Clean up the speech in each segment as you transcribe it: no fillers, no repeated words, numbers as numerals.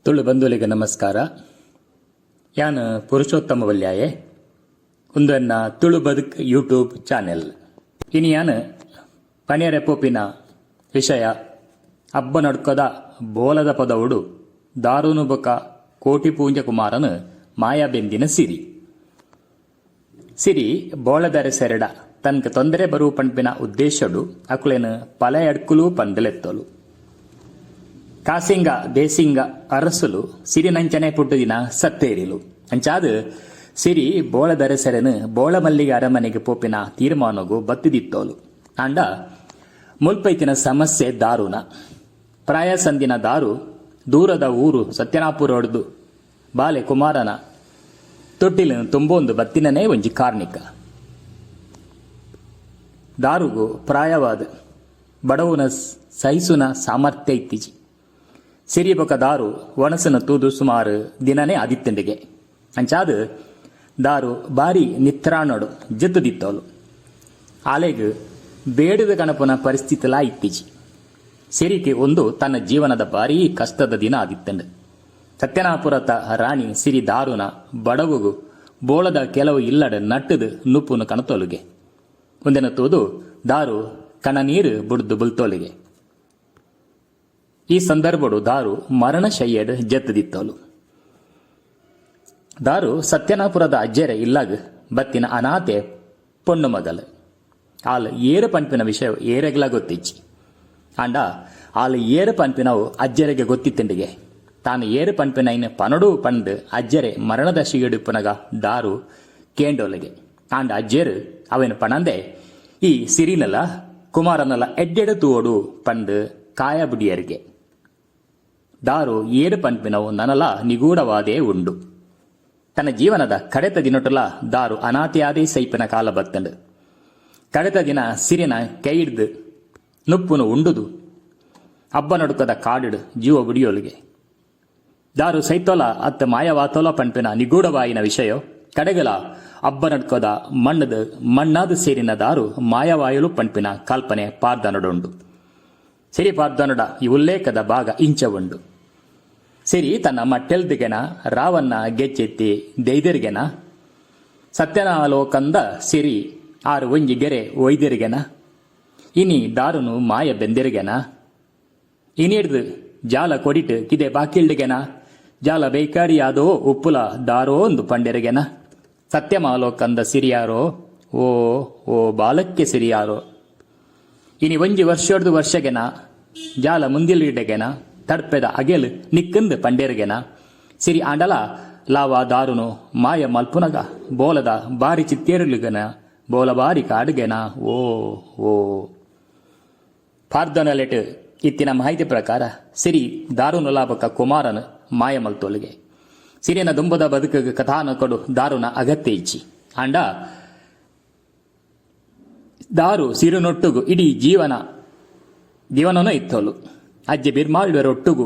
ತುಳು ಬಂಧುಲೆಗ್ ನಮಸ್ಕಾರ. ಯಾನ್ ಪುರುಷೋತ್ತಮ ವಲ್ಯಾಯೆ. ಉಂದು ಎನ್ನ ತುಳು ಬದುಕ್ ಯೂಟ್ಯೂಬ್ ಚಾನೆಲ್. ಇನಿ ಯಾನ್ ಪನಿಯರೆ ಪೋಪಿನ ವಿಷಯ ಅಬ್ಬನಡ್ಕದ ಬೋಲದ ಪದವುಡು ದಾರುನು ಬೊಕ ಕೋಟಿಪೂಂಜ ಕುಮಾರನ್ ಮಾಯ ಬೆಂದಿನ ಸಿರಿ. ಸಿರಿ ಬೋಳದರಸೆರೆಡ ತನ್ಕ್ ತೊಂದರೆ ಬರು ಪನ್ಪಿನ ಉದ್ದೇಶೊಡು ಅಕುಲೆನ್ ಪಲಯಡ್ಕುಲು ಪಂದ್ ಲೆತ್ತೊಲು. ಕಾಸಿಂಗ ದೇಸಿಂಗ ಅರಸುಲು ಸಿರಿನಂಚನೆ ಪುಟ್ಟುದಿನ ಸತ್ತೇರಿಲು. ಅಂಚಾದ್ ಸಿರಿ ಬೋಳದರಸೆರೆನ್ ಬೋಳಮಲ್ಲಿಗೆ ಅರಮನೆಗ್ ಪೋಪಿನ ತೀರ್ಮಾನೊಗು ಬತ್ತ್ದಿತ್ತೊಲು. ಆಂಡ ಮುಲ್ಪ ಇತ್ತಿನ ಸಮಸ್ಯೆ ದಾರುನ. ಪ್ರಾಯ ಸಂದಿನ ದಾರು ದೂರದ ಊರು ಸತ್ಯನಾಪುರೊಡ್ದು ಬಾಲೆ ಕುಮಾರನ ತೊಟ್ಟಿಲ್ನ್ ತುಂಬೊಂದು ಬತ್ತಿನನೇ ಒಂಜಿ ಕಾರ್ಣಿಕ. ದಾರುಗು ಪ್ರಾಯವಾದ್ ಬಡವುನ ಸಹಿಸುನ ಸಾಮರ್ಥ್ಯ ಇತ್ತಿಜಿ. ಸಿರಿ ಬೊಕ ದಾರು ಒಣಸ್ನ್ ತೂದು ಸುಮಾರ್ ದಿನನೇ ಆದಿತ್ತ್ಂಡ್ಗೆ. ಅಂಚಾದ್ ದಾರು ಬಾರಿ ನಿತ್ರಾಣೊಡು ಜೆತ್ತ್ದಿತ್ತೊಲು. ಆಲೆಗ್ ಬೇಡದ ಕನಪುನ ಪರಿಸ್ಥಿತಿಲಾ ಇತ್ತಿಜಿ. ಸಿರಿಕ್ ಉಂದು ತನ್ನ ಜೀವನದ ಬಾರೀ ಕಷ್ಟದ ದಿನ ಆದಿತ್ತ್ಂಡ್. ಸತ್ಯನಾಪುರತ ರಾಣಿ ಸಿರಿ ದಾರುನ ಬಡವುಗು ಬೋಳದ ಕೆಲವು ಇಲ್ಲಡ್ ನಟ್ಟ್ದ್ ನುಪ್ಪುನು ಕನತೊಲುಗೆ. ಉಂದೆನ್ ತೂದು ದಾರು ಕಣನೀರ್ ಬುಡ್ದು ಬುಲ್ತೊಲುಗೆ. ಈ ಸಂದರ್ಭೊಡು ದಾರು ಮರಣ ಶಯ್ಯೆಡ್ ಜೆತ್ತ್ದಿತ್ತೊಲು. ದಾರು ಸತ್ಯನಾಪುರದ ಅಜ್ಜೆರೆ ಇಲ್ಲಗ್ ಬತ್ತಿನ ಅನಾಥೆ ಪೊಣ್ಣು ಮಗಲ್. ಆಲ್ ಏರ್ ಪನ್ಪಿನ ವಿಷಯ ಏರೆಗ್ಲಾ ಗೊತ್ತಿಜ್ಜಿ. ಆಂಡ ಆಲ್ ಏರ್ ಪನ್ಪಿನವು ಅಜ್ಜೆರೆಗ್ ಗೊತ್ತಿತ್ತ್ಂಡ್ಗೆ. ತಾನ್ ಏರ್ ಪನ್ಪಿನೈನ್ ಪನೊಡು ಪಂದ್ ಅಜ್ಜೆರೆ ಮರಣದ ಶಿಗೆಡಿಪ್ಪುನಗ ದಾರು ಕೇಂಡೊಲುಗೆ. ಆಂಡ ಅಜ್ಜೆರ್ ಅವೆನ್ ಪನಂದೆ ಈ ಸಿರಿನಲ ಕುಮಾರನಲ ಎಡ್ಡೆಡ್ ತೂವೊಡು ಪಂದ್ ಕಾಯ ಬುಡಿಯೆರ್ಗೆ. ದಾರು ಏರ್ ಪನ್ಪಿನವು ನನಲ ನಿಗೂಢವಾದೇ ಉಂಡು. ತನ್ನ ಜೀವನದ ಕಡೆತ ದಿನೊಟುಲಾ ದಾರು ಅನಾಥೆಯಾದೇ ಸೈಪಿನ ಕಾಲ ಬತ್ತ್ಂಡ್. ಕಡೆತ ದಿನ ಸಿರಿನ ಕೈಡ್ದ್ ನುಪ್ಪುನು ಉಂಡುದು ಅಬ್ಬನಡುಕದ ಕಾಡುಡ್ ಜೀವ ಬುಡಿಯೊಲುಗೆ. ದಾರು ಸೈತೊಲ ಅತ್ತ್ ಮಾಯವಾತೊಲ ಪನ್ಪಿನ ನಿಗೂಢವಾಯಿನ ವಿಷಯೊ ಕಡೆಗಲ ಅಬ್ಬನಡ್ಕದ ಮಣ್ಣ್ದ್ ಮಣ್ಣಾದ್ ಸೇರಿನ ದಾರು ಮಾಯವಾಯೊಲು ಪನ್ಪಿನ ಕಲ್ಪನೆ ಪಾರ್ದನೊಡುಂಡು. ಸಿರಿ ಪಾರ್ದನೊಡ ಈ ಉಲ್ಲೇಖದ ಭಾಗ ಇಂಚ ಉಂಡು. ಸಿರಿ ತನ್ನ ಮಟ್ಟೆಲ್ದಿಗೆನ ರಾವನ್ನ ಗೆಚ್ಚೆತ್ತಿ ದೆಯ್ದೆರ್ಗೆನ ಸತ್ಯನಾಲೋಕಂದ ಸಿರಿ ಆರ್ ಒಂಜಿ ಗೆರೆ ಒಯ್ದೆರ್ಗೆನ ಇನಿ ದಾರುನು ಮಾಯ ಬೆಂದೆರ್ಗೆನ ಇನಿಡ್ದ್ ಜಾಲ ಕೊಡಿಟ್ ಕಿದೆ ಬಾಕಿಲ್ಡ್ಗೆನ ಜಾಲ ಬೇಕಾರಿಯಾದೋ ಉಪ್ಪುಲ ದಾರೋಂದು ಪಂಡೆರ್ಗೆನ ಸತ್ಯಮಾಲೋಕಂದ ಸಿರಿಯಾರೋ ಓ ಓ ಬಾಲಕ್ಕೆ ಸಿರಿಯಾರೋ ಇನಿ ಒಂಜಿ ವರ್ಷೊಡ್ದು ವರ್ಷಗೆನ ಜಾಲ ಮುಂದಿಲ್ಡೆಗೆನ ತಡ್ಪೆದ ಅಗೆಲ್ ನಿಕ್ಕಂದ್ ಪಂಡೆರ್ಗೆನ ಸಿರಿ ಆಂಡಲ ಲಾವ ದಾರುನು ಮಾಯ ಮಲ್ಪುನಗ ಬೋಲದ ಬಾರಿ ಚಿತ್ತೇರುಲುಗೆನ ಬೋಲ ಬಾರಿ ಕಾಡುಗೆನ ಓ ಓ ಪಾರ್ದನಲೆಟ್ ಇತ್ತಿನ ಮಾಹಿತಿ ಪ್ರಕಾರ ಸಿರಿ ದಾರುನುಲ ಬೊಕ್ಕ ಕುಮಾರನ್ ಮಾಯ ಮಲ್ತೊಲುಗೆ. ಸಿರಿನ ದುಂಬುದ ಬದುಕುಗ್ ಕಥಾನಕೊಡು ದಾರುನ ಅಗತ್ಯ ಇಜ್ಜಿ. ಆಂಡ ದಾರು ಸಿರಿನೊಟ್ಟುಗು ಇಡೀ ಜೀವನ ಜೀವನನೂ ಇತ್ತೋಲು. ಅಜ್ಜೆ ಬಿರ್ಮಾಳ್ವೆರೊಟ್ಟುಗು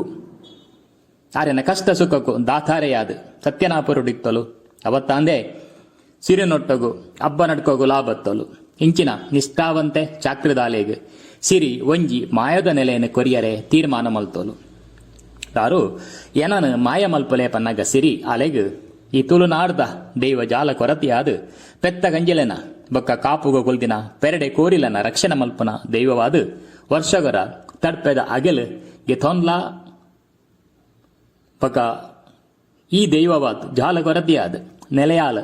ಆರೆನ ಕಷ್ಟ ಸುಖಕ್ಕೂ ದಾತಾರೆಯಾದ್ ಸತ್ಯನಾಪುರುಡು ಇತ್ತೊಲು. ಅವತ್ತಾಂದೆ ಸಿರಿನೊಟ್ಟುಗು ಅಬ್ಬ ನಡ್ಕೋಗು ಲಾಬತ್ತೊಲು. ಇಂಚಿನ ನಿಷ್ಠಾವಂತೆ ಚಾಕ್ರಿದಾಲೆಗ್ ಸಿರಿ ಒಂಜಿ ಮಾಯದ ನೆಲೆಯನ್ನು ಕೊರಿಯರೆ ತೀರ್ಮಾನ ಮಲ್ತೊಲು. ದಾರು ಎನನ್ ಮಾಯ ಮಲ್ಪುಲೆ ಪನ್ನಗ ಸಿರಿ ಅಲೆಗ್ ಈ ತುಳುನಾಡ್ದ ದೈವ ಜಾಲ ಕೊರತಿಯಾದ್ ಪೆತ್ತ ಗಂಜಿಲೆನ ಬೊಕ್ಕ ಕಾಪುಗ ಕುಲ್ದಿನ ಪೆರಡೆ ಕೋರಿಲೆನ ರಕ್ಷಣೆ ಮಲ್ಪುನ ದೈವವಾದ್ ವರ್ಷಗೊರ ತಡ್ಪೆದ ಅಗೆಲ್ ಗೆತೊನ್ಲಾ ಬೊಕ್ಕ ಈ ದೈವವಾದ್ ಜಾಲ ಕೊರತಿಯಾದ್ ನೆಲೆಯಾಲ್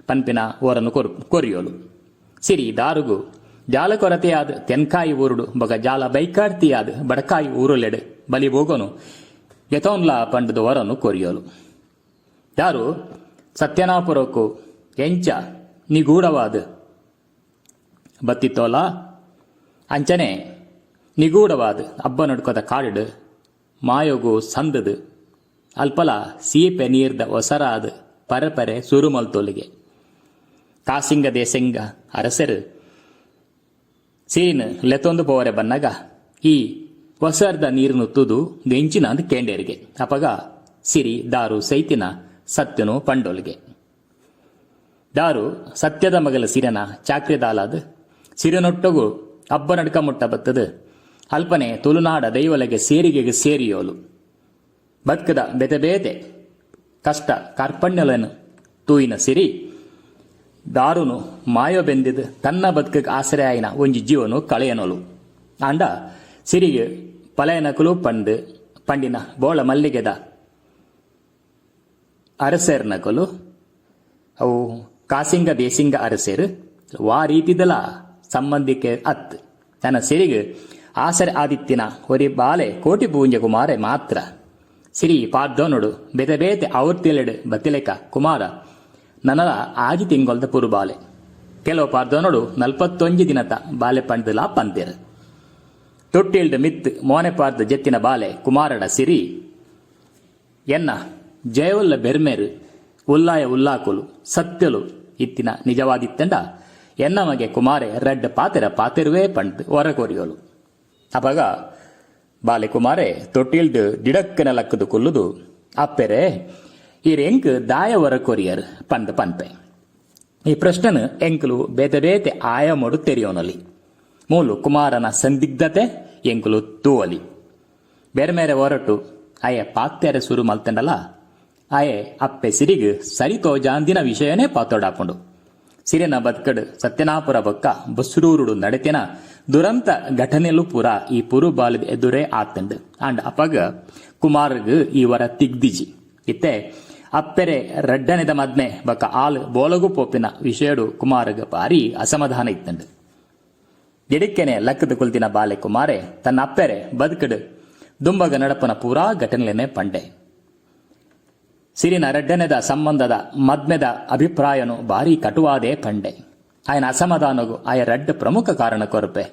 ಪನ್ಪಿನ ಓರನು ಕೊರು ಕೊರಿಯೋಲು. ಸಿರಿ ದಾರುಗು ಜಾಲ ಕೊರತೆಯಾದ್ ತೆನ್ಕಾಯಿ ಊರುಡು ಬೊಕ ಜಾಲ ಬೈಕಾಡ್ತಿಯಾದ್ ಬಡಕಾಯಿ ಊರುಲೆಡ್ ಬಲಿ ಬೋಗೊನು ಗೆತೊನ್ಲ ಪಂಡ್ದ್ ವರೊನು ಕೊರಿಯೊಲು. ದಾರು ಸತ್ಯನಾಪುರೊಕು ಎಂಚ ನಿಗೂಢವಾದ್ ಬತ್ತಿತ್ತೋಲಾ ಅಂಚನೆ ನಿಗೂಢವಾದ್ ಅಬ್ಬನಡ್ಕೊದ ಕಾಡ್ಡ್ ಮಾಯೊಗು ಸಂದ್ದ್ ಅಲ್ಪಲ ಸೀಪೆ ನೀರ್ದ ಒಸರಾದ್ ಪರಪರೆ ಸುರು ಮಲ್ತೊಲುಗೆ. ಕಾಸಿಂಗ ದೇಸಿಂಗ ಅರಸೆರ್ ಸಿರಿನ್ ಲೆತೊಂದು ಪೋವರೆ ಬನ್ನಗ ಈ ಒಸರ್ದ ನೀರ್ನ್ ತೂದು ಎಂಚಿನಾಂದ್ ಕೇಂಡೆರ್ಗೆ. ಅಪಗ ಸಿರಿ ದಾರು ಸೈತಿನ ಸತ್ಯನು ಪಂಡೊಲ್ಗೆ. ದಾರು ಸತ್ಯದ ಮಗಲ್ ಸಿರನ ಚಾಕ್ರಿದಾಲಾದ್ ಸಿರಿನೊಟ್ಟುಗು ಅಬ್ಬನಡ್ಕ ಮುಟ್ಟ ಬತ್ತದ್ ಅಲ್ಪನೆ ತುಳುನಾಡ ದೈವಲೆಗೆ ಸೇರಿಗೆಗ್ ಸೇರಿಯೋಲು. ಬದ್ಕ್ದ ಬೇತೆ ಬೇತೆ ಕಷ್ಟ ಕಾರ್ಪಣ್ಯಲೆನ್ ತೂಯಿನ ಸಿರಿ ದಾರುನು ಮಾಯೊ ಬೆಂದಿದ್ ತನ್ನ ಬದ್ಕ್ಗ್ ಆಸರೆ ಆಯಿನ ಒಂಜಿ ಜೀವನೊ ಕಳೆಯನೊಲು. ಆಂಡ ಸಿರಿಗ್ ಪಲಯನಕುಲು ಪಂಡ್ ಪಂಡಿನ ಬೋಳ ಮಲ್ಲಿಗೆದ ಅರಸೆರ್ನಕುಲು ಅವು ಕಾಸಿಂಗ ದೇಸಿಂಗ ಅರಸೆರ್ ವಾ ರೀತಿದಲ ಸಂಬಂಧಿಕೆ ಅತ್ತ್. ತನ್ನ ಸಿರಿಗ್ ಆಸರೆ ಆದಿತ್ತಿನ ಒರಿ ಬಾಲೆ ಕೋಟಿ ಪೂಂಜೆ ಕುಮಾರೆ ಮಾತ್ರ. ಸಿರಿ ಪಾಡ್ದನೊಡು ಬೇತೆ ಬೇತೆ ಆವೃತ್ತಿಲೆಡ್ ಬತ್ತಿಲೆಕ ಕುಮಾರ ನನಲ ಆಜಿ ತಿಂಗೊಲ್ದ ಪುರುಬಾಲೆ. ಕೆಲವು ಪಾಡ್ದನೊಡು ನಲ್ಪತ್ತೊಂಜಿ ದಿನತ ಬಾಲೆ ಪಂಡ್ದ್ ಲಾ ಪನ್ಪೆರ್. ತೊಟ್ಟಿಲ್ಡ್ ಮಿತ್ತ್ ಮೋನೆ ಪಾಡ್ದ್ ಜೆತ್ತಿನ ಬಾಲೆ ಕುಮಾರಡ ಸಿರಿ ಎನ್ನ ಜಯವುಲ್ಲ ಬೆರ್ಮೆರ್ ಉಲ್ಲಾಯ ಉಲ್ಲಾಕುಲು ಸತ್ಯೊಲು ಇತ್ತಿನ ನಿಜವಾದಿತ್ತ್ಂಡ ಎನ್ನ ಮಗೆ ಕುಮಾರೆ ರಡ್ಡ್ ಪಾತೆರ ಪಾತೆರುವೆ ಪಂಡ್ದ್ ವರ ಕೊರಿಯೊಲು. ಅಪಗ ಬಾಲೆ ಕುಮಾರೆ ತೊಟ್ಟಿಲ್ಡ್ ದಿಡಕ್ಕನೆ ಲಕ್ಕ್ದ್ ಕುಲ್ಲುದು ಅಪ್ಪೆರೇ ಈರ್ ಎಂಕ್ ದಾಯ ವರ ಕೊರಿಯರ್ ಪಂದ್ ಪನ್ಪೆ. ಈ ಪ್ರಶ್ನೆನ್ ಎಂಕುಲು ಬೇತೆ ಬೇತೆ ಆಯಾಮೊಡು ತೆರಿಯೊನೊಲಿ. ಮೂಲು ಕುಮಾರನ ಸಂದಿಗ್ಧತೆ ಎಂಕುಲು ತೂವೊಲಿ. ಬೆರ್ಮೆರೆ ಒರಟು ಆಯೆ ಪಾತೆರೆ ಸುರು ಮಲ್ತ್ಂಡಲಾ ಆಯೆ ಅಪ್ಪೆ ಸಿರಿಗ್ ಸರಿ ತೋಜಾಂದಿನ ವಿಷಯನೇ ಪಾತೊಡಾಪುಂಡು. ಸಿರಿನ ಬದ್ಕ್ಡ್ ಸತ್ಯನಾಪುರ ಬೊಕ್ಕ ಬಸ್ರೂರುಡು ನಡೆತಿನ ದುರಂತ ಘಟನೆಲು ಪೂರ ಈ ಪುರು ಬಾಲೆದ ಎದುರೇ ಆತ್ಂಡ್. ಆಂಡ ಅಪಗ ಕುಮಾರಗ್ ಈ ವರ ತಿಗ್ದಿಜಿ. ಇತ್ತೆ ಅಪ್ಪೆರೆ ರಡ್ಡನೆದ ಮದ್ಮೆ ಬೊಕ್ಕ ಆಲ್ ಬೋಲಗು ಪೋಪಿನ ವಿಷಯೊಡು ಕುಮಾರಗ್ ಬಾರಿ ಅಸಮಾಧಾನ ಇತ್ತ್ಂಡ್. ದಿಡಿಕ್ಕೆನೆ ಲಕ್ಕ್ದ್ ಕುಲ್ದಿನ ಬಾಲೆ ಕುಮಾರೆ ತನ್ನ ಅಪ್ಪೆರೆ ಬದ್ಕ್ಡ್ ದುಂಬಗ್ ನಡಪುನ ಪೂರಾ ಘಟನೆಲೆನ್ ಪಂಡೆ. ಸಿರಿನ ರಡ್ಡನೆದ ಸಂಬಂಧದ ಮದ್ಮೆದ ಅಭಿಪ್ರಾಯೊನು ಬಾರಿ ಕಟುವಾದೇ ಪಂಡೆ. ಆಯನ ಅಸಮಾಧಾನೊಗು ಆಯೆ ರಡ್ಡ್ ಪ್ರಮುಖ ಕಾರಣ ಕೊರ್ಪೆ.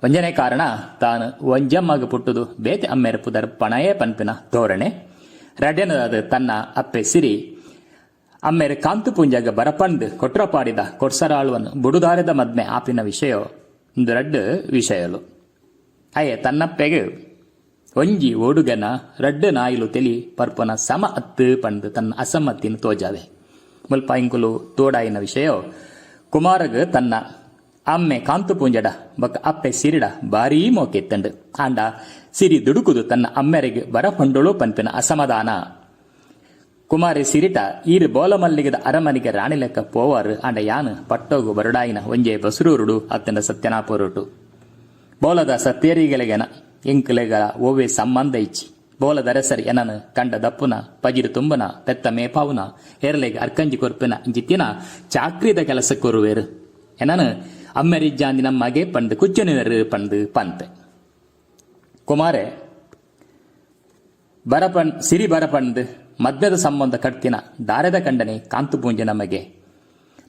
ಒಂಜನೇ ಕಾರಣ ತಾನ್ ಒಂಜಮ್ಮಗ್ ಪುಟ್ಟುದು ಬೇತೆ ಅಮ್ಮೆರ್ ಪುದರ್ ಪಣಯೆ ಪನ್ಪಿನ ಧೋರಣೆ. ರಡ್ಡನೆದಾದ್ ತನ್ನ ಅಪ್ಪೆ ಸಿರಿ ಅಮ್ಮೆರ್ ಕಾಂತುಪೂಂಜಗ್ ಬರಪಂದ್ ಕೊಟ್ರಪಾಡಿದ ಕೊಡ್ಸರಾಳ್ವನ್ ಬುಡುದಾರೆದ ಮದ್ಮೆ ಆಪಿನ ವಿಷಯೊ ಉಂದು ರಡ್ಡ್ ವಿಷಯೊಲು. ಆಯೆ ತನ್ನಪ್ಪೆಗ್ ಒಂಜಿ ಓಡುಗೆನ ರಡ್ಡ್ ನಾಯಿಲು ತೆಲಿ ಪರ್ಪುನ ಸಮ ಅತ್ತ್ ಪಂದ್ ತನ್ನ ಅಸಮ್ಮತಿನ್ ತೋಜಾವೆ. ಮುಲ್ಪ ಎಂಕುಲು ತೋಡಾಯಿನ ವಿಷಯೊ ಕುಮಾರಗ್ ತನ್ನ ಅಮ್ಮೆ ಕಾಂತುಪೂಂಜಡ ಬೊಕ್ಕ ಅಪ್ಪೆ ಸಿರಿಡ ಬಾರೀ ಮೋಕೆ ಇತ್ತ್ಂಡ್. ಆಂಡ ಸಿರಿ ದುಡುಕುದು ತನ್ನ ಅಮ್ಮೆರೆಗ್ ಬರ ಪಂಡೊಳು ಪನ್ಪಿನ ಅಸಮಾಧಾನ. ಕುಮಾರೆ ಸಿರಿಟ ಈರ್ ಬೋಲಮಲ್ಲಿಗೆದ ಅರಮನೆಗೆ ರಾಣಿಲೆಕ್ಕ ಪೋವಾರ್ ಆಂಡ ಯಾನ್ ಪಟ್ಟೊಗು ಬರೊಡಾಯಿನ ಒಂಜೇ ಬಸ್ರೂರುಡು ಅತ್ತ್ಂಡ ಸತ್ಯನಾಪುರೊಟು. ಬೋಲದ ಸತ್ತೇರಿಗೆಲೆಗೆನ ಎಂಕ್ಲೆಗಲ ಒವ್ವೇ ಸಮ್ಮಂದ ಇಜ್ಜಿ. ಬೋಲದರಸರ್ ಎನನ್ ಕಂಡ ದಪ್ಪುನ, ಪಜಿರ್ ತುಂಬುನ, ಪೆತ್ತ ಮೇಪಾವುನ, ಎರ್ಲೆಗ್ ಅರ್ಕಂಜಿ ಕೊರ್ಪಿನ ಇಂಚಿತ್ತಿನ ಚಾಕ್ರಿದ ಕೆಲಸ ಕೊರುವೆರ್. ಎನನ್ ಅಮ್ಮೆರಿಜ್ಜಾಂದಿನ ಮಗೆ ಪಂದ್ ಕುಚ್ಚೊನುವೆರ್ ಪಂದ್ ಪನ್ಪೆ. ಕುಮಾರೆ ಬರಪಣ್ ಸಿರಿ ಬರಪಂದ್ ಮದ್ಮೆದ ಸಂಬಂಧ ಕಟ್ತಿನ ದಾರೆದ ಕಂಡನೆ ಕಾಂತುಪೂಂಜನ ಮಗೆ.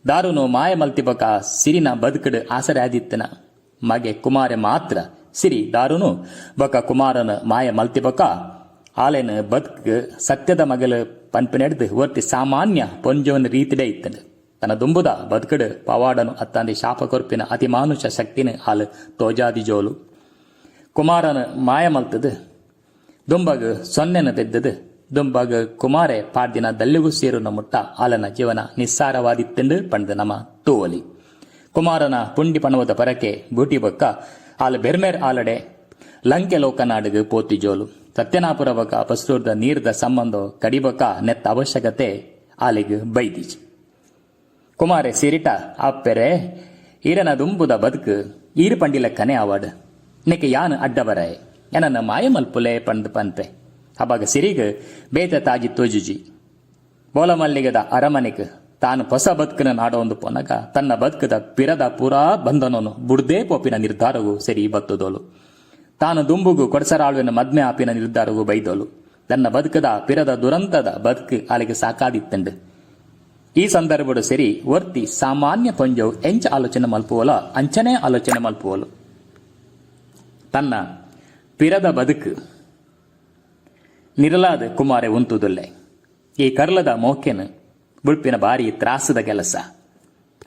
ದಾರುನು ಮಾಯ ಮಲ್ತಿ ಬೊಕ ಸಿರಿನ ಬದ್ಕ್ಡ್ ಆಸರೆ ಆದಿತ್ತಿನ ಮಗೆ ಕುಮಾರೆ ಮಾತ್ರ ಸಿರಿ ದಾರುನು ಬೊಕ ಕುಮಾರನ್ ಮಾಯ ಮಲ್ತಿ ಬೊಕ ಆಲೆನ್ ಬದ್ಕ್ ಸತ್ಯದ ಮಗಲ್ ಪನ್ಪಿನೆಡ್ದ್ ಒರ್ತಿ ಸಾಮಾನ್ಯ ಪೊಂಜೊವುನ ರೀತಿಡೇ ಇತ್ತ್ಂಡ್. ತನ್ನ ದುಂಬುದ ಬದ್ಕ್ಡ್ ಪವಾಡನು ಅತ್ತಾಂದೆ ಶಾಪ ಕೊರ್ಪಿನ ಅತಿಮಾನುಷ ಶಕ್ತಿನ್ ಆಲ್ ತೋಜಾದಿಜೋಲು. ಕುಮಾರನ್ ಮಾಯ ಮಲ್ತ್ದ್ ದುಂಬಗ್ ಸೊನ್ನೆನ್ ಪೆದ್ದ್ದ್ ದುಂಬಗ್ ಕುಮಾರೆ ಪಾಡ್ದಿನ ದಲ್ಯೊಗು ಸೇರುನ ಮುಟ್ಟ ಆಲೆನ ಜೀವನ ನಿಸ್ಸಾರವಾದಿತ್ತ್ಂಡ್ ಪಂಡ್ದ್ ನಮ ತೂವೊಲಿ. ಕುಮಾರನ ಪುಂಡಿ ಪಣವುದ ಪರಕೆ ಬೂಟಿ ಬೊಕ್ಕ ಆಲ್ ಬೆರ್ಮೆರ್ ಆಲಡೆ ಲಂಕೆ ಲೋಕನಾಡುಗ್ ಪೋತಿಜೋಲು. ಸತ್ಯನಾಪುರ ಬೊಕ್ಕ ಪಸ್ರೂರ್ದ ನೀರ್ದ ಸಮ್ಮಂದೊ ಕಡಿಬೊಕ್ಕ ನೆತ್ತ ಅವಶ್ಯಕತೆ ಆಲೆಗ್ ಬೈದಿಜಿ. ಕುಮಾರೆ ಸಿರಿಟ ಅಪ್ಪೆರೇ ಈರೆನ ದುಂಬುದ ಬದ್ಕ್ ಈರ್ ಪಂಡಿಲೆಕ್ಕನೇ ಆವಡ್. ನೆಕ್ ಯಾನ್ ಅಡ್ಡ ಬರಯೆ. ಎನನ್ ಮಾಯ ಮಲ್ಪುಲೆ ಪಂದ್ ಪನ್ಪೆ. ಅಪಗ ಸಿರಿಗ್ ಬೇತೆ ತಾಜಿ ತೋಜುಜಿ. ಬೋಲಮಲ್ಲಿಗೆದ ಅರಮನೆಕ್ ತಾನ್ ಪೊಸ ಬದ್ಕ್ನ್ ನಾಡೊಂದು ಪೋನಗ ತನ್ನ ಬದ್ಕ್ದ ಪಿರದ ಪೂರಾ ಬಂಧನೊನು ಬುಡ್ದೇ ಪೋಪಿನ ನಿರ್ಧಾರೊಗು ಸಿರಿ ಬತ್ತದೊಲು. ತಾನ್ ದುಂಬುಗು ಕೊಡಸರಾಳ್ವೆನ್ ಮದ್ಮೆ ಆಪಿನ ನಿರ್ಧಾರೊಗು ಬೈದೊಲು. ತನ್ನ ಬದ್ಕ್ದ ಪಿರದ ದುರಂತದ ಬದ್ಕ್ ಆಲೆಗ್ ಸಾಕಾದಿತ್ತ್ಂಡ್. ಈ ಸಂದರ್ಭೊಡು ಸಿರಿ ಒರ್ತಿ ಸಾಮಾನ್ಯ ಪೊಂಜೊವು ಎಂಚ ಆಲೋಚನೆ ಮಲ್ಪುವೊಲಾ ಅಂಚನೇ ಆಲೋಚನೆ ಮಲ್ಪುವೊಲು. ತನ್ನ ಪಿರದ ಬದ್ಕ್ ನಿರಲಾದ್ ಕುಮಾರೆ ಉಂತುದುಲ್ಲೆ. ಈ ಕರ್ಲದ ಮೋಕೆನ್ ಬುಡ್ಪಿನ ಬಾರಿ ತ್ರಾಸದ ಕೆಲಸ.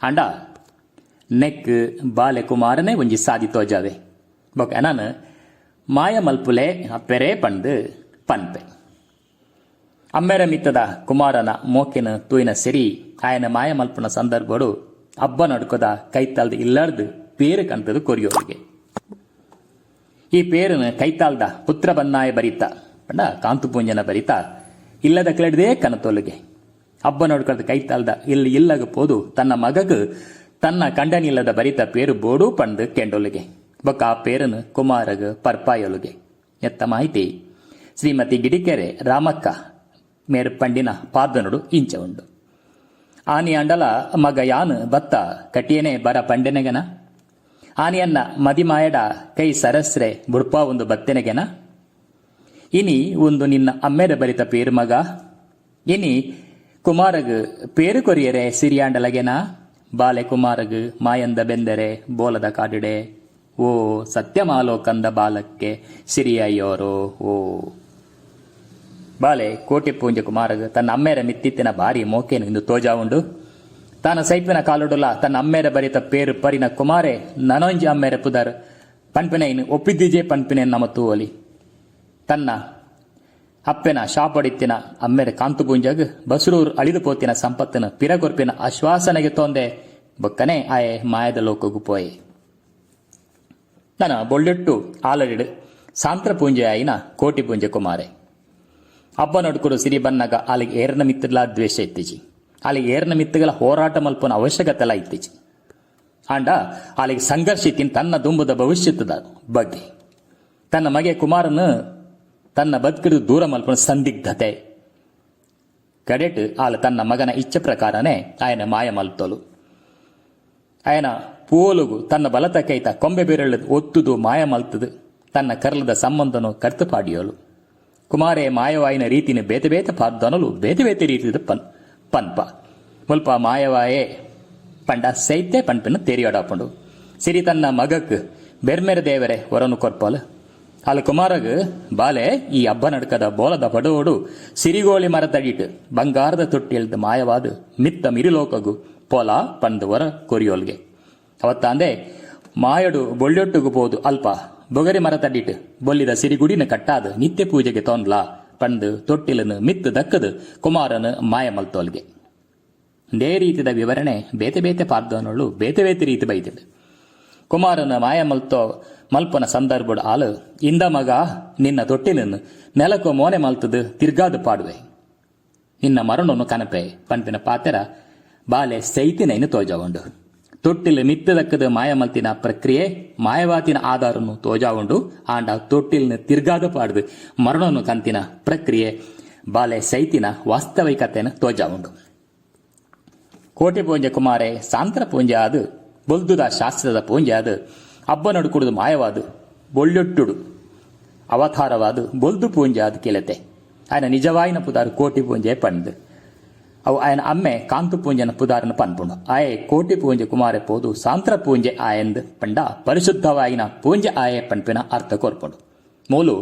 ಆಂಡ ನೆಕ್ಕ್ ಬಾಲೆ ಕುಮಾರನೇ ಒಂಜಿ ಸಾದಿ ತೋಜಾವೆ. ಬೊಕ್ಕ ಎನನ್ ಮಾಯ ಮಲ್ಪುಲೆ ಅಪ್ಪೆರೇ ಪಂದ್ ಪನ್ಪೆ. ಅಮ್ಮೆರೆ ಮಿತ್ತದ ಕುಮಾರನ ಮೋಕೆನ್ ತೂಯಿನ ಸಿರಿ ಆಯನ್ ಮಾಯ ಮಲ್ಪುನ ಸಂದರ್ಭೊಡು ಅಬ್ಬನಡ್ಕೊದ ಕೈತಲ್ದ ಇಲ್ಲರ್ದ್ ಪೇರ್ ಕಂತುದು ಕೊರಿಯೊಲಿಗೆ. ಈ ಪೇರ್ನ್ ಕೈತಾಲ್ದ ಪುತ್ರ ಬನ್ನಾಯ ಬರಿತ ಪಂಡ ಕಾಂತು ಪೂಂಜನ ಬರಿತ ಇಲ್ಲದಕ್ಲೆಡ್ದೇ ಕನತೊಲುಗೆ. ಅಬ್ಬನೊಡ್ಕದ ಕೈತಾಲ್ದ ಇಲ್ಲಿ ಇಲ್ಲಗ ಪೋದು ತನ್ನ ಮಗಗ್ ತನ್ನ ಕಂಡನಿಲ್ಲದ ಬರಿತ ಪೇರು ಬೋಡು ಪಂದ್ ಕೆಂಡೊಲುಗೆ. ಬೊಕ್ಕ ಆ ಪೇರನು ಕುಮಾರಗ್ ಪರ್ಪಾಯೊಲುಗೆ. ಎತ್ತ ಮಾಹಿತಿ ಶ್ರೀಮತಿ ಗಿಡಿಕೆರೆ ರಾಮಕ್ಕ ಮೇರ್ ಪಂಡಿನ ಪಾದನೊಡು ಇಂಚ ಉಂಡು. ಆನಿ ಅಂಡಲ ಮಗ ಯಾನ್ ಬತ್ತ ಕಟಿಯನೆ ಬರ ಪಂಡೆನೆಗನ, ಆನಿಯನ್ನ ಮದಿಮಾಯಡ ಕೈ ಸರಸ್ರೆ ಬುಡ್ಪಾ ಒಂದು ಬತ್ತೆನೆಗೆನ, ಇನಿ ಒಂದು ನಿನ್ನ ಅಮ್ಮೆರ ಬರಿತ ಪೇರು ಮಗ, ಇನಿ ಕುಮಾರಗ್ ಪೇರು ಕೊರಿಯರೆ ಸಿರಿಯಾಂಡಲಗೆನ, ಬಾಲೆ ಕುಮಾರಗ್ ಮಾಯಂದ ಬೆಂದರೆ ಬೋಲದ ಕಾಡಿಡೆ, ಓ ಸತ್ಯಮಾಲೋಕಂದ ಬಾಲಕ್ಕೆ ಸಿರಿಯಯ್ಯೋರೋ ಓ. ಬಾಲೆ ಕೋಟಿ ಪೂಂಜೆ ಕುಮಾರಗ್ ತನ್ನ ಅಮ್ಮೇರ ಮಿತ್ತಿತ್ತಿನ ಭಾರಿ ಮೋಕೇನು ಇಂದು ತೋಜಾ ಉಂಡು. ತಾನ ಸೈಪಿನ ಕಾಲುಡುಲ ತನ್ನ ಅಮ್ಮೇರ ಬರಿತ ಪೇರು ಪರಿನ ಕುಮಾರೆ ನನೊಂಜಿ ಅಮ್ಮೇರ ಪುದರ್ ಪನ್ಪಿನೈನ್ ಒಪ್ಪಿದ್ದೀಜೆ ಪನ್ಪಿನ ನಮ ತೂವಲಿ. ತನ್ನ ಅಪ್ಪೆನ ಶಾಪಡಿತ್ತಿನ ಅಮ್ಮೇರ ಕಾಂತು ಪೂಂಜಗ್ ಬಸ್ರೂರ್ ಅಳಿದು ಪೋತಿನ ಸಂಪತ್ತಿನ ಪಿರಗೊರ್ಪಿನ ಆಶ್ವಾಸನೆಗೆ ತೋಂದೆ ಬೊಕ್ಕನೆ ಆಯೆ ಮಾಯದ ಲೋಕಗು ಪೋಯೆ. ತನ್ನ ಬೊಳ್ಳೆಟ್ಟು ಆಲಡಿಡು ಸಾಂತ್ರ ಪೂಂಜೆ ಆಯಿನ ಕೋಟಿ ಪೂಂಜೆ ಕುಮಾರೆ ಅಬ್ಬನೊಡ್ಕುಡು ಸಿರಿ ಬನ್ನಗ ಆಲಿಗೆ ಏರ್ನ ಮಿತ್ತಲ ದ್ವೇಷ ಇತ್ತೀಚಿ, ಆಲಿಗೆ ಏರ್ನ ಮಿತ್ತುಗಳ ಹೋರಾಟ ಮಲ್ಪನ ಅವಶ್ಯಕತೆಲ ಇತ್ತೀಚಿ. ಆಂಡ ಆಲಿಗೆ ಸಂಘರ್ಷ ಇತ್ತಿನ ತನ್ನ ದುಂಬುದ ಭವಿಷ್ಯದ ಬಗ್ಗೆ, ತನ್ನ ಮಗೆ ಕುಮಾರನ ತನ್ನ ಬದುಕಿಡು ದೂರ ಮಲ್ಪನ ಸಂದಿಗ್ಧತೆ ಕಡೆಟ್ ಆಲ ತನ್ನ ಮಗನ ಇಚ್ಛೆ ಪ್ರಕಾರನೇ ಆಯನ ಮಾಯ ಮಲ್ತೋಲು. ಆಯನ ಪೋಲುಗು ತನ್ನ ಬಲತ ಕೈತ ಕೊಂಬೆ ಬೆರಳು ಒತ್ತುದು ಮಾಯ ಮಲ್ತದು ತನ್ನ ಕರ್ಲದ ಸಂಬಂಧನು ಕರ್ತು ಪಾಡಿಯೋಲು. ಕುಮಾರೆ ಮಾಯವಾಯಿನ ರೀತಿನ ಬೇತೆ ಬೇತೆ ಪಾದ್ದನಲು ಬೇತೆ ಬೇತೆ ರೀತಿದ ಪನ್ ಪನ್ಪ ಮುಲ್ಪ ಮಾಯವಾಯೆ ಪಂಡ ಸೈತೆ ಪನ್ಪಿನ ತೆರಿಯಾಡಾಪುಂಡು. ಸಿರಿ ತನ್ನ ಮಗಕ್ ಬೆರ್ಮೆರ ದೇವರೆ ವರನು ಕೊರ್ಪಲ್. ಅಲ್ ಕುಮಾರಗ್, ಬಾಲೆ, ಈ ಹಬ್ಬ ನಡ್ಕದ ಬೋಲದ ಬಡವಡು ಸಿರಿಗೋಳಿ ಮರತಡಿಟ್ ಬಂಗಾರದ ತೊಟ್ಟಿಲ್ದ ಮಾಯವಾದ ಮಿತ್ತ ಮಿರಿಲೋಕಗು ಪೊಲ ಪಂದು ವರ ಕೊರಿಯೋಲ್ಗೆ. ಅವತ್ತಾಂದೆ ಮಾಯಡು ಬೊಳ್ಳೆೊಟ್ಟುಗು ಪೋದು ಅಲ್ಪ ಬೊಗರಿ ಮರತಡಿಟ್ ಬೊಲ್ಲಿದ ಸಿರಿಗುಡಿನ ಕಟ್ಟಾದ ನಿತ್ಯ ಪೂಜೆಗೆ ತೋನ್ಲಾ ಪಂದು ತೊಟ್ಟಿಲನು ಮಿತ್ತು ದಕ್ಕದು ಕುಮಾರನು ಮಾಯ ಮಲ್ತೋಲ್ಗೆ. ಇದೇ ರೀತಿದ ವಿವರಣೆ ಬೇತೆ ಬೇತೆ ಪಾರ್ದನೊಳು ಬೇತೆ ಬೇತೆ ರೀತಿ ಬೈದಿದೆ. ಕುಮಾರನ ಮಾಯ ಮಲ್ತೋ ಮಲ್ಪನ ಸಂದರ್ಭಡ್ ಆಲು, ಇಂದ ಮಗ, ನಿನ್ನ ತೊಟ್ಟಿಲನ್ನು ನೆಲಕು ಮೋನೆ ಮಲ್ತದು ತಿರ್ಗಾದು ಪಾಡುವೆ, ನಿನ್ನ ಮರಣವನ್ನು ಕನಪೆ ಪನ್ಪಿನ ಪಾತೆರ ಬಾಲೆ ಸೈತಿನೈನು ತೋಜಾವುಂಡು. ತೊಟ್ಟಿಲು ಮಿತ್ತದಕ್ಕದ ಮಾಯ ಮಲ್ತಿನ ಪ್ರಕ್ರಿಯೆ ಮಾಯವಾತಿನ ಆಧಾರನ್ನು ತೋಜಾವುಂಡು. ಆಂಡ ತೊಟ್ಟಿಲ್ನ ತಿರ್ಗಾದ ಪಾಡ್ದು ಮರಣವನ್ನು ಕಂತಿನ ಪ್ರಕ್ರಿಯೆ ಬಾಲೆ ಸೈತಿನ ವಾಸ್ತವಿಕತೆಯನ್ನು ತೋಜಾವುಂಡು. ಕೋಟೆ ಪೂಂಜೆ ಕುಮಾರೆ ಸಾಂತ್ರ ಪೂಂಜೆ ಆದು, ಬೊಲ್ದುದ ಶಾಸ್ತ್ರದ ಪೂಂಜೆ ಆದು, ಅಬ್ಬನಡು ಕುಡಿದು ಮಾಯವಾದು ಬೊಳ್ಳೊಟ್ಟುಡು ಅವತಾರವಾದು ಬೊಲ್ದು ಪೂಂಜೆ ಆದು ಕೆಲೆತೆ. ఆయన ನಿಜವಾಯಿನ ಪುದಾರು ಕೋಟಿ ಪೂಂಜೆ ಪಂದ್ ಅವು ఆయన ಅಮ್ಮೆ ಕಾಂತು ಪೂಂಜನ ಪುದಾರನ ಪನ್ಪುಂಡು. ಆಯೆ ಕೋಟಿ ಪೂಂಜೆ ಕುಮಾರೆ ಪೋದು ಸಾಂತ್ರ ಪೂಂಜೆ ಆಯಂದ್ ಪಂಡ ಪರಿಶುದ್ಧವಾಯಿನ ಪೂಂಜೆ ಆಯೆ ಪನ್ಪಿನ ಅರ್ಥ ಕೋರ್ಪುಂಡು. ಮೂಲು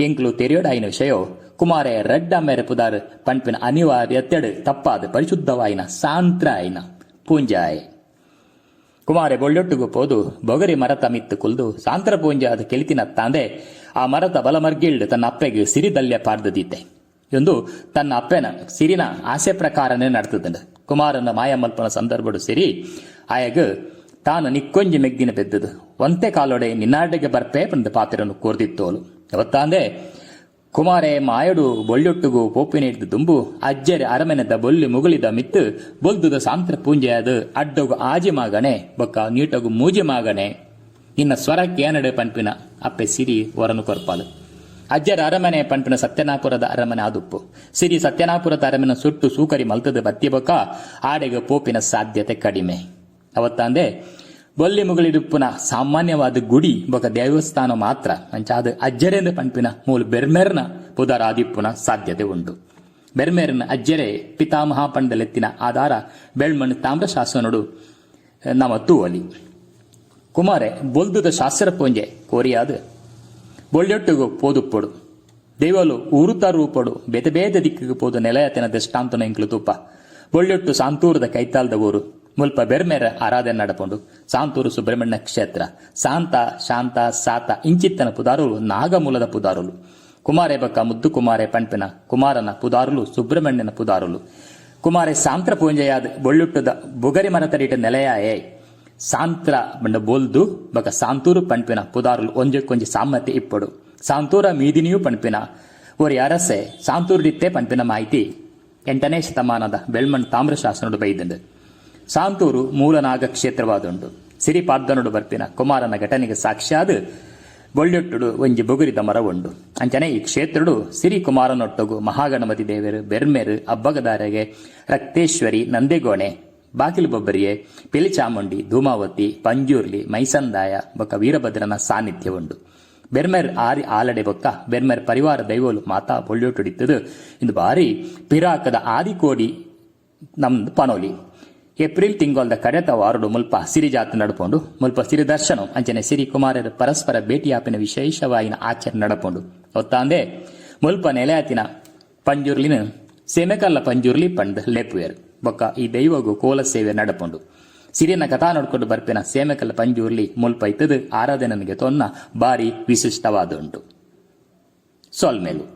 ಎಂಕ್ಲು ತೆರಿಯೋಡಾಯಿನ ವಿಷಯೋ ಕುಮಾರೆ ರಡ್ಡ ಅಮ್ಮೆರೆ ಪುದಾರು ಪನ್ಪಿನ ಅನಿವಾರ್ಯತೆಡು ತಪ್ಪಾದ ಪರಿಶುದ್ಧವಾಯಿನ ಸಾಂತ್ರ ಆಯಿನ ಪೂಂಜೆ ಆಯೆ. ಕುಮಾರೆ ಬೊಳ್ಳೊಟ್ಟುಗು ಪೋದು ಬೊಗರಿ ಮರತ ಮಿತ್ತು ಕುಲ್ದು ಸಾಂತ್ರ ಪೂಂಜೆ ಅದು ಕೆಲಿತಿನ ತಾಂದೆ ಆ ಮರತ ಬಲಮರ್ಗಿಲ್ಡ್ ತನ್ನ ಅಪ್ಪೆಗೆ ಸಿರಿದಲ್ಯ ಪಾರ್ದದೀತೆ ಎಂದು ತನ್ನ ಅಪ್ಪೆನ ಸಿರಿನ ಆಸೆ ಪ್ರಕಾರನೇ ನಡ್ತದಂಡು. ಕುಮಾರನ ಮಾಯಮಲ್ಪನ ಸಂದರ್ಭಡು ಸಿರಿ ಆಯಗ್ ತಾನು ನಿಕ್ಕೊಂಜಿ ಮೆಗ್ದಿನ ಪೆದ್ದದು ಒಂತೆ ಕಾಲೊಡೆ ನಿನ್ನಾಡೆಗೆ ಬರ್ಪೆ ಪಂದ ಪಾತ್ರನು ಕೋರ್ದಿತ್ತೋಲು. ಯಾವತ್ತಾಂದೆ ಕುಮಾರೆ ಮಾಯಡು ಬೊಳ್ಳೊಟ್ಟುಗು ಪೋಪಿನ ಹಿಡ್ದು ದುಂಬು ಅಜ್ಜರೆ ಅರಮನೆದ ಬೊಲ್ಲಿ ಮುಗುಳಿದ ಮಿತ್ತು ಬೊಲ್ದುದ ಸಾಂತ್ರ ಪೂಂಜೆಯಾದ ಅಡ್ಡಗು ಆಜಿ ಮಾಗಣೆ ಬೊಕ್ಕ ನೀಟಗು ಮೂಜಿ ಮಾಗಣೆ ನಿನ್ನ ಸ್ವರಕ್ಕೆ ಏನಡೆ ಪನ್ಪಿನ ಅಪ್ಪೆ ಸಿರಿ ವರನು ಕೊರ್ಪಾಲು. ಅಜ್ಜರ ಅರಮನೆ ಪನ್ಪಿನ ಸತ್ಯನಾಪುರದ ಅರಮನೆ ಆದುಪ್ಪು. ಸಿರಿ ಸತ್ಯನಾಪುರದ ಅರಮನೆ ಸುಟ್ಟು ಸೂಕರಿ ಮಲ್ತದ ಬತ್ತಿ ಬೊಕ್ಕ ಆಡೆಗೆ ಪೋಪಿನ ಸಾಧ್ಯತೆ ಕಡಿಮೆ. ಅವತ್ತಾಂದೆ ಬೊಲ್ಲಿ ಮುಗುಳಿಡುಪ್ಪುನ ಸಾಮಾನ್ಯವಾದ ಗುಡಿ ಬೊಕ ದೇವಸ್ಥಾನ ಮಾತ್ರ ಅಂಚಾದ ಅಜ್ಜರೆಂದು ಪನ್ಪಿನ ಮೂಲು ಬೆರ್ಮೆರ್ನ ಪುದರ್ ಆದಿಪ್ಪುನ ಸಾಧ್ಯತೆ ಉಂಟು. ಬೆರ್ಮೆರ್ನ ಅಜ್ಜರೆ ಪಿತಾಮಹ ಪಂಡಲೆತ್ತಿನ ಆಧಾರ ಬೆಳ್ಮಣ್ಣು ತಾಮ್ರ ಶಾಸನಡು ನಮ ತೂವಲಿ. ಕುಮಾರೆ ಬೊಲ್ದುದ ಶಾಸ್ತ್ರ ಪೂಂಜೆ ಕೋರಿಯಾದ ಬೊಳ್ಳೆೊಟ್ಟುಗು ಪೋದುಪ್ಪೊಡು. ದೈವಲು ಊರುತ ರೂಪಡು ಬೇತೆ ಬೇತೆ ದಿಕ್ಕಿಗೆ ಪೋದು ನೆಲೆಯತಿನ ದೃಷ್ಟಾಂತನ ಇಂಕ್ಲು ತೂಪ. ಬೊಳ್ಳೆೊಟ್ಟು ಸಾಂತೂರದ ಕೈತಾಲ್ದ ಊರು. ಮುಲ್ಪ ಬೆರ್ಮೆರ ಆರಾಧನೆ ನಡಪುಂಡು. ಸಾಂತೂರು ಸುಬ್ರಹ್ಮಣ್ಯ ಕ್ಷೇತ್ರ. ಶಾಂತ, ಶಾಂತ, ಸಾತ ಇಂಚಿತ್ತನ ಪುದಾರುಲು ನಾಗಮೂಲದ ಪುದಾರುಲು. ಕುಮಾರೆ ಬಕ್ಕ ಮುದ್ದು ಕುಮಾರೆ ಪಂಪಿನ ಕುಮಾರನ ಪುದಾರುಲು ಸುಬ್ರಹ್ಮಣ್ಯನ ಪುದಾರುಲು. ಕುಮಾರೆ ಸಾಂತ್ರ ಪೂಂಜೆಯಾದ ಬೊಳ್ಳುಟ್ಟದ ಬುಗರಿ ಮರತಡಿಟ ನೆಲೆಯಾಯೇ. ಸಾಂತ್ರ ಬಂಡ ಬೋಲ್ದು ಬಕ ಸಾಂತೂರು ಪಂಪಿನ ಪುದಾರುಲು ಒಂಜಕ್ಕೊಂಜಿ ಸಾಮತೆ ಇಪ್ಪಡು. ಸಾಂತೂರ ಮೀದಿನಿಯೂ ಪಂಪಿನ ಒರಿ ಅರಸೆ ಸಾಂತೂರುಡಿತ್ತೆ ಪನ್ಪಿನ ಮಾಹಿತಿ ಎಂಟನೇ ಶತಮಾನದ ಬೆಳ್ಮಣ್ ತಾಮ್ರಶಾಸನೊಡು ಬೈದ್ಂಡ್. ಸಾಂತೂರು ಮೂಲ ನಾಗ ಕ್ಷೇತ್ರವಾದುಂಡು. ಸಿರಿ ಪಾಡ್ದನೊಡು ಬರ್ಪಿನ ಕುಮಾರನ ಘಟನೆಗ್ ಸಾಕ್ಷಿಯಾದ್ ಬೊಳ್ಯೊಟ್ಟುಡು ಒಂಜಿ ಬುಗುರಿದ ಮರ ಉಂಡು. ಅಂಚನೆ ಈ ಕ್ಷೇತ್ರೊಡು ಸಿರಿ ಕುಮಾರನೊಟ್ಟುಗು ಮಹಾಗಣಪತಿ ದೇವೆರ್, ಬೆರ್ಮೆರ್, ಅಬ್ಬಗದಾರೆಗೆ, ರಕ್ತೇಶ್ವರಿ, ನಂದೆಗೋಣೆ, ಬಾಕಿಲ್ ಬೊಬ್ಬರ್ಯೆ, ಪಿಲಿಚಾಮುಂಡಿ, ಧೂಮಾವತಿ, ಪಂಜುರ್ಲಿ, ಮೈಸಂದಾಯ ಬೊಕ್ಕ ವೀರಭದ್ರನ ಸಾನ್ನಿಧ್ಯ ಉಂಡು. ಬೆರ್ಮೆರ್ ಆರಿ ಆಲಡೆ ಬೊಕ್ಕ ಬೆರ್ಮೆರ್ ಪರಿವಾರ ದೈವೊಲು ಮಾತಾ ಬೊಳ್ಯೊಟ್ಟುಡಿತ್ತುದ್ ಇಂದು ಬಾರಿ ಪಿರಾಕ್ದ ಆದಿಕೋಡಿ ನಮ್ದ್ ಪನೊಲಿ. ಏಪ್ರಿಲ್ ತಿಂಗೊಲ್ದ ಕಡೆತ ವಾರೊಡು ಮುಲ್ಪ ಸಿರಿ ಜಾತ್ರೆ ನಡಪುಂಡು. ಮುಲ್ಪ ಸಿರಿ ದರ್ಶನೊ ಅಂಚನೆ ಸಿರಿ ಕುಮಾರೆರ್ ಪರಸ್ಪರ ಭೇಟಿಯಾಪಿನ ವಿಶೇಷವಾಯಿನ ಆಚರಣೆ ನಡಪುಂಡು. ಒತ್ತಾಂದೆ ಮುಲ್ಪ ನೆಲೆಯಾತಿನ ಪಂಜುರ್ಲಿನ್ ಸೇಮೆಕಲ್ಲ ಪಂಜುರ್ಲಿ ಪಂಡ್ ಲೆಪ್ಪುವೆರ್. ಬೊಕ್ಕ ಈ ದೈವೊಗು ಕೋಲ ಸೇವೆ ನಡಪುಂಡು. ಸಿರಿನ ಕಥಾ ನಡ್ಕೊಂಡು ಬರ್ಪಿನ ಸೇಮೆಕಲ್ಲ ಪಂಜುರ್ಲಿ ಮುಲ್ಪ ಇತ್ತುದ್ ಆರಾಧನೆನ್ ಗೆತೊನ್ನ ಬಾರಿ ವಿಶಿಷ್ಟವಾದುಂಡು. ಸೊಲ್ಮೆಲು.